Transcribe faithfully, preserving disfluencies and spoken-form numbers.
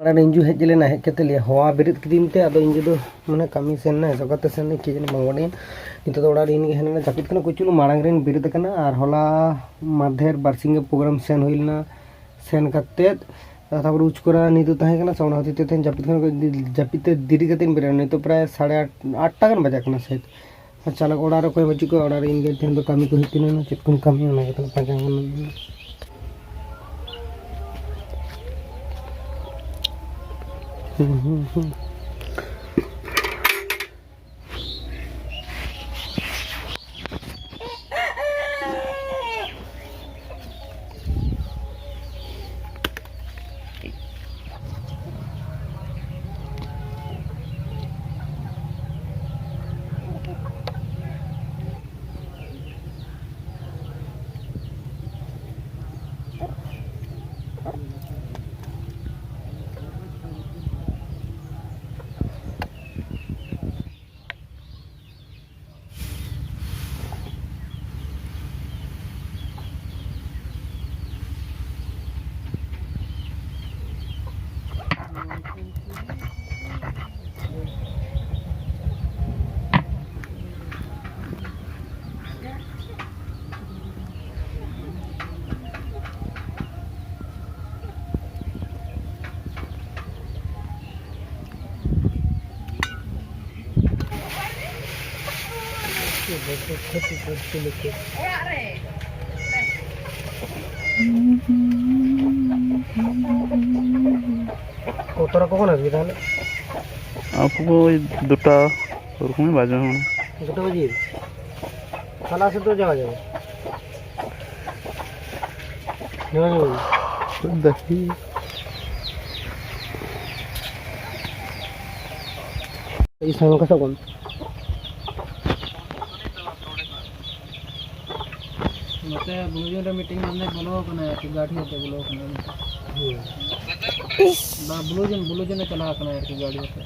ᱚᱲᱟᱜ ᱨᱮ ᱤᱧ ᱡᱩ ᱦᱮᱡ ᱞᱮᱱᱟ, ᱦᱮᱡ ᱠᱟᱛᱮ ᱞᱟᱹᱭᱟ ᱦᱚᱣᱟ ᱵᱮᱨᱮᱫ ᱠᱤᱫᱤᱧ ᱛᱮ, ᱟᱫᱚ ᱤᱧ ᱡᱩ ᱫᱚ ᱢᱟᱱᱮ ᱠᱟᱹᱢᱤ ᱥᱮᱱ ᱱᱟᱭ, ᱥᱚᱠᱟᱛᱮ ᱥᱮᱱ ᱱᱟᱭ, ᱠᱮ ᱡᱟᱹᱱᱤ ᱵᱟᱝ ᱵᱟᱰᱟᱭᱟ᱾ ᱱᱤᱛᱚᱜ ᱫᱚ ᱚᱲᱟᱜ ᱨᱮ ᱤᱧ ᱜᱮ ᱦᱮᱱᱟᱹᱧᱟ, ᱡᱟᱹᱯᱤᱫ ᱠᱷᱚᱱᱟᱜ ᱠᱩᱪᱩᱞ ᱢᱟᱲᱟᱝ ᱨᱮᱧ ᱵᱮᱨᱮᱫ ᱟᱠᱟᱱᱟ᱾ ᱟᱨ ᱦᱚᱞᱟ ᱢᱟᱫᱷᱮᱨ ᱵᱟᱨᱥᱤᱧ ᱜᱮ ᱯᱨᱳᱜᱨᱟᱢ ᱥᱮᱱ ᱦᱩᱭ ᱞᱮᱱᱟ, ᱥᱮᱱ ᱠᱟᱛᱮ ᱛᱟᱨᱯᱚᱨᱮ ᱩᱪᱠᱚᱨᱟ ᱱᱤᱛᱚᱜ ᱛᱟᱦᱮᱸ ᱠᱟᱱᱟ, ᱥᱮ ᱚᱱᱟ ᱦᱚᱛᱮᱡ ᱛᱮ ᱛᱮᱦᱮᱧ ᱡᱟᱹᱯᱤᱫ ᱠᱷᱚᱱ, ᱡᱟᱹᱯᱤᱫ ᱛᱮ ᱫᱮᱨᱤ ᱠᱟᱛᱮᱧ ᱵᱮᱨᱮᱫ ᱮᱱᱟ᱾ ᱱᱤᱛᱚᱜ ᱯᱨᱟᱭ ᱥᱟᱲᱮ ᱟᱴ, ᱟᱴ ᱴᱟ ᱜᱟᱱ ᱵᱟᱡᱟᱜ ᱠᱟᱱᱟ ᱥᱮᱫ᱾ ᱟᱨ ᱪᱟᱞᱟᱜ ᱚᱲᱟᱜ ᱨᱮ ᱚᱠᱚᱭ ᱵᱟᱹᱪᱩᱜ ᱠᱚᱣᱟ, ᱚᱲᱟᱜ ᱨᱮ ᱤᱧ ᱜᱮ ᱛᱮᱦᱮᱧ ᱫᱚ ᱠᱟᱹᱢᱤ ᱠᱚ ᱦᱩᱭᱩᱜ ᱛᱤᱧᱟᱹ, ᱪᱮᱫ ᱠᱚᱧ ᱠᱟᱹᱢᱤᱭᱟ ᱚᱱᱟ ᱜᱮ ᱛᱟᱦᱞᱮ ᱯᱟᱸᱡᱟ ᱦᱩᱭᱩᱜᱼᱟ᱾ ᱦᱩᱸ, ᱦᱩᱸ, ᱦᱩᱸ᱾ ᱠᱚᱛᱚ ᱨᱚᱠᱚᱢ ᱠᱟᱱᱟ ᱵᱤ ᱛᱟᱦᱞᱮ? ᱟᱵᱚ ᱳᱭ ᱫᱩᱴᱟ ᱳᱨᱚᱠᱚᱢ ᱵᱟᱡᱟᱣ ᱮᱱᱟ᱾ ᱫᱩᱴᱟ ᱵᱟᱡᱮ? ᱛᱟᱦᱞᱮ ᱟᱥᱮ ᱫᱚ ᱡᱟᱣᱟ ᱡᱟᱣᱟ᱾ ᱦᱮᱸ᱾ ᱫᱟᱠᱤ᱾ ᱤᱥᱟᱱ ᱠᱚ ᱥᱟᱵ ᱠᱚᱢ᱾ ᱱᱚᱛᱮ ᱵᱞᱩ ᱡᱳᱱ ᱨᱮ ᱢᱤᱫᱴᱮᱱ ᱢᱟᱱᱮ ᱵᱚᱞᱚ ᱟᱠᱟᱱᱟᱭ ᱟᱨᱠᱤ, ᱜᱟᱹᱰᱤ ᱟᱛᱮ ᱵᱚᱞᱚ ᱟᱠᱟᱱᱟᱭ᱾ ᱦᱩᱸ᱾ ᱵᱟ, ᱵᱞᱩ ᱡᱳᱱ, ᱵᱞᱩ ᱡᱳᱱ ᱮ ᱪᱟᱞᱟᱣ ᱟᱠᱟᱱᱟᱭ ᱟᱨᱠᱤ, ᱜᱟᱹᱰᱤ ᱟᱛᱮ᱾